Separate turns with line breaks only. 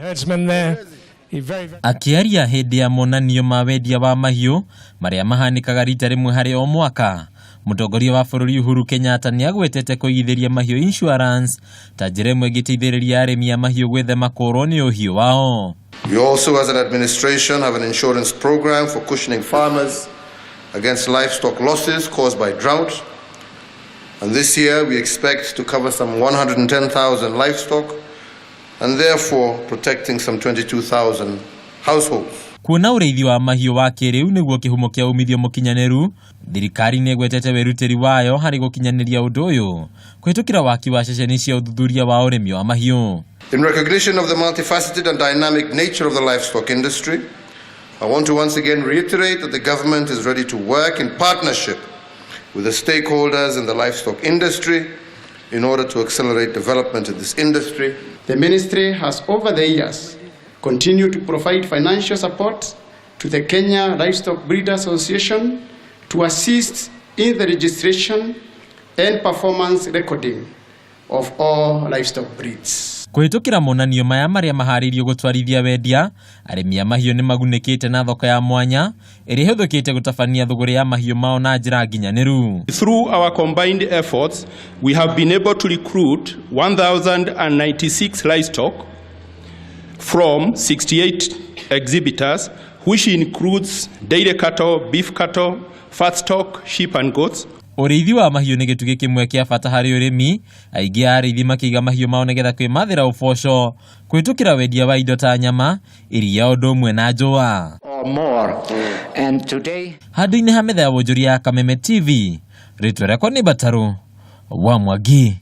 Herdsman there. He very, very
Akĩaria hĩndĩ ya monanio ma wendia wa mahiũ marĩa mahanĩkaga rita rĩmwe harĩ o mwaka, mũtongoria wa bũrũri Uhuru Kenyatta nĩ agwetete kũigithĩria mahiũ insurance ta njĩra ĩmwe ĩngĩteithĩrĩria arĩmi a mahiũ gwĩthema kũũrwo nĩ ũhiũ wao.
We also, as an administration, have an insurance program for cushioning farmers against livestock losses caused by drought. And this year, we expect to cover some 110,000 livestock and therefore protecting some 22,000 households.
Kuona ũrĩithi wa mahiũ wa kĩrĩu nĩguo kĩhumo kĩa umithio mũkinyanĩru, thirikari nĩ ĩgwetete wĩrutĩri wayo harĩ gũkinyanĩria ũndũ ũyũ kũhĩtũkĩra waki wa ceceni cia ũthuthuria wa ũrĩmi wa mahiũ.
In recognition of the multifaceted and dynamic nature of the livestock industry, I want to once again reiterate that the government is ready to work in partnership with the stakeholders in the livestock industry in order to accelerate development in this industry.
The ministry has over the years continued to provide financial support to the Kenya Livestock Breeders Association to assist in the registration and performance recording of all livestock breeds.
Kũhĩtũkĩra monanio maya marĩa maharĩirio gũtwarithia wendia, arĩmi a mahiũ nĩ magunĩkĩte na thoko ya mwanya ĩrĩa ĩhũthĩkĩte gũtabania thũgũrĩ ya mahiũ mao na njĩra nginyanĩru.
Through our combined efforts, we have been able to recruit 1,096 livestock from 68 exhibitors, which includes dairy cattle, beef cattle, fat stock, sheep and goats.
Ũrĩithi wa mahiũ nĩ gĩtugĩ kĩmwe kĩa bata harĩ ũrĩmi, aingĩ a arĩithi makĩiga mahiũ mao nĩgetha kwĩmathĩra ũboco kũhĩtũkĩra wendia wa indo ta nyama, iria ũndũ ũmwe na njũa.
Or more. And today,
Handũ-inĩ ha metha ya wonjoria ya Kameme TV, rĩtwa rĩakwa nĩ Batarũ wa Mwangi.